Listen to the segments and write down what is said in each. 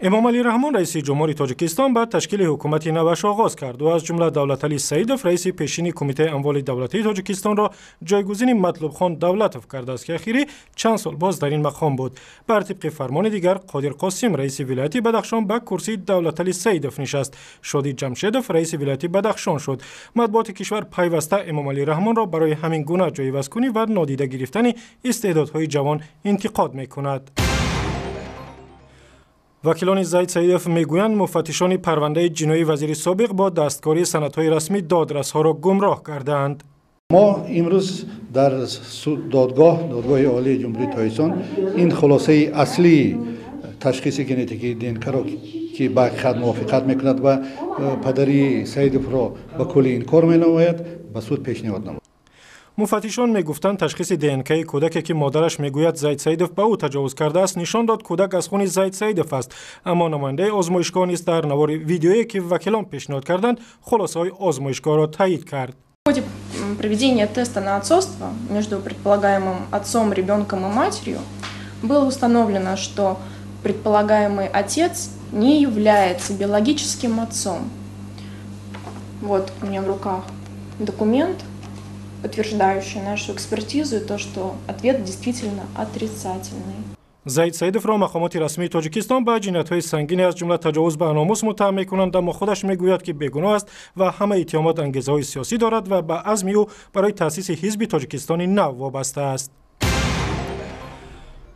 Эмомалӣ Раҳмон, раиси ҷумҳури Тоҷикистон, ба ташкили ҳукумати наваш оғоз кард. Ӯ аз ҷумла Давлаталӣ Саидов, раиси пешини Кумитаи амволи давлатии Тоҷикистонро ҷойгузини Матлубхон Давлатов кардааст, ки ахирӣ чанд сол боз дар ин мақом буд. Бар тибқи фармони дигар, Қодир Қосим, раиси вилояти Бадахшон, ба курсии Давлаталӣ Саидов нишаст. Шодӣ Ҷамшедов раиси вилояти Бадахшон шуд. Матбуоти кишвар пайваста Эмомалӣ Раҳмонро барои ҳамин гуна ҷойивазкунӣ ва нодида гирифтани истеъдодҳои ҷавон интиқод мекунад. Вакилони Зайд Саидов мегӯянд, муфаттишони парвандаи ҷиноии вазири собиқ бо дасткории санадҳои расмӣ додрасҳоро гумроҳ кардаанд. Мо имрӯз дар додгоҳ, Додгоҳи Олии Ҷумҳурии Тоҷикистон, ин хулосаи аслии ташхиси генетикии ДНКро, ки ба ҳақиқат мувофиқат мекунад ва падари Саидовро ба куллӣ инкор менамояд, ба суд пешниҳод намуд. Муфаттишон мегуфтанд, ташхиси ДНКи кӯдаке, ки модараш мегӯяд, Зайд Саидов ба ӯ таҷовуз кардааст, нишон дод, кӯдак аз хуни Зайд Саидов аст. Аммо намояндаи озмоишгоҳ низ дар навори видеое, ки вакилон пешниҳод карданд, хулосаҳои озмоишгоҳро таъид кард. В ходе проведения теста на отцовство между предполагаемым отцом, ребенком и матерью было установлено, что предполагаемый отец не является биологическим отцом. Вот у меня в руках документ, подтверждающий нашу экспертизу и то, что ответ действительно отрицательный. Зайд Саидовро мақомоти расмии Тоҷикистон ба ҷиноятҳои сангине, аз ҷумла таҷовуз ба номус, муттаҳам мекунанд, аммо худаш мегӯяд, ки бегуноҳ аст ва ҳама иттиҳомот ангезаҳои сиёсӣ дорад ва ба азми ӯ барои таъсиси Ҳизби Тоҷикистони нав вобаста аст.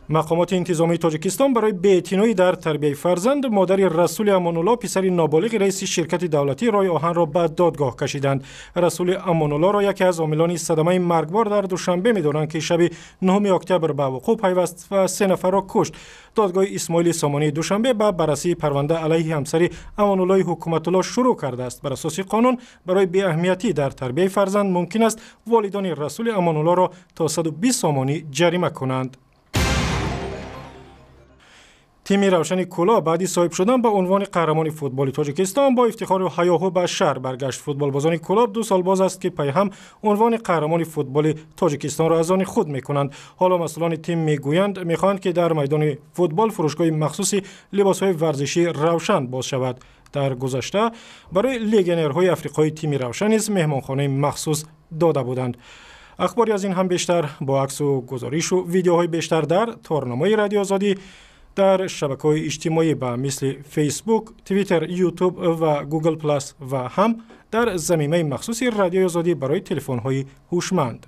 Мақомоти интизомии Тоҷикистон барои беэътиноӣ дар тарбияи фарзанд модари Расули Амонулло, писари ноболиғи раиси ширкати давлатии роҳи оҳанро, ба додгоҳ кашиданд. Расули Амонуллоро яке аз омилони садамаи маргбор дар Душанбе медонанд, ки шаби 9 октябр ба вуқӯъ пайваст ва се нафарро кушт. Додгоҳи Исмоили Сомонии Душанбе ба баррасии парванда алайҳи ҳамсари Амонуллои Ҳукуматулло шурӯъ кардааст. Бар асоси қонун, барои беаҳамиятӣ дар тарбияи фарзанд мумкин аст волидони Расули Амонуллоро то 120 сомонӣ ҷарима кунанд. Тими Равшани Кӯлоб баъди соҳиб шудан ба унвони қаҳрамони футболи Тоҷикистон бо ифтихору ҳаёҳу ба шаҳр баргашт. Футболбозони Кӯлоб 2 сол боз аст, ки пайҳам унвони қаҳрамони футболи Тоҷикистонро аз они худ мекунанд. Ҳоло масъулони тим мегӯянд, мехоҳанд, ки дар майдони футбол фурӯшгоҳи махсуси либосҳои варзишии Равшан боз шавад. Дар гузашта барои легионерҳои африқои тими Равшан низ меҳмонхонаи махсус дода буданд. Ахбори аз ин ҳам бештар бо аксу гузоришу видеоҳои бештар дар торнамои Радиои Озодӣ дар шабакаҳои иҷтимоӣ ба мисли Фейсбук, Твиттер, Ютуб ва Гугл Плюс ва ҳам дар замимаи махсуси Радиои Озодӣ барои телефонҳои ҳушманд.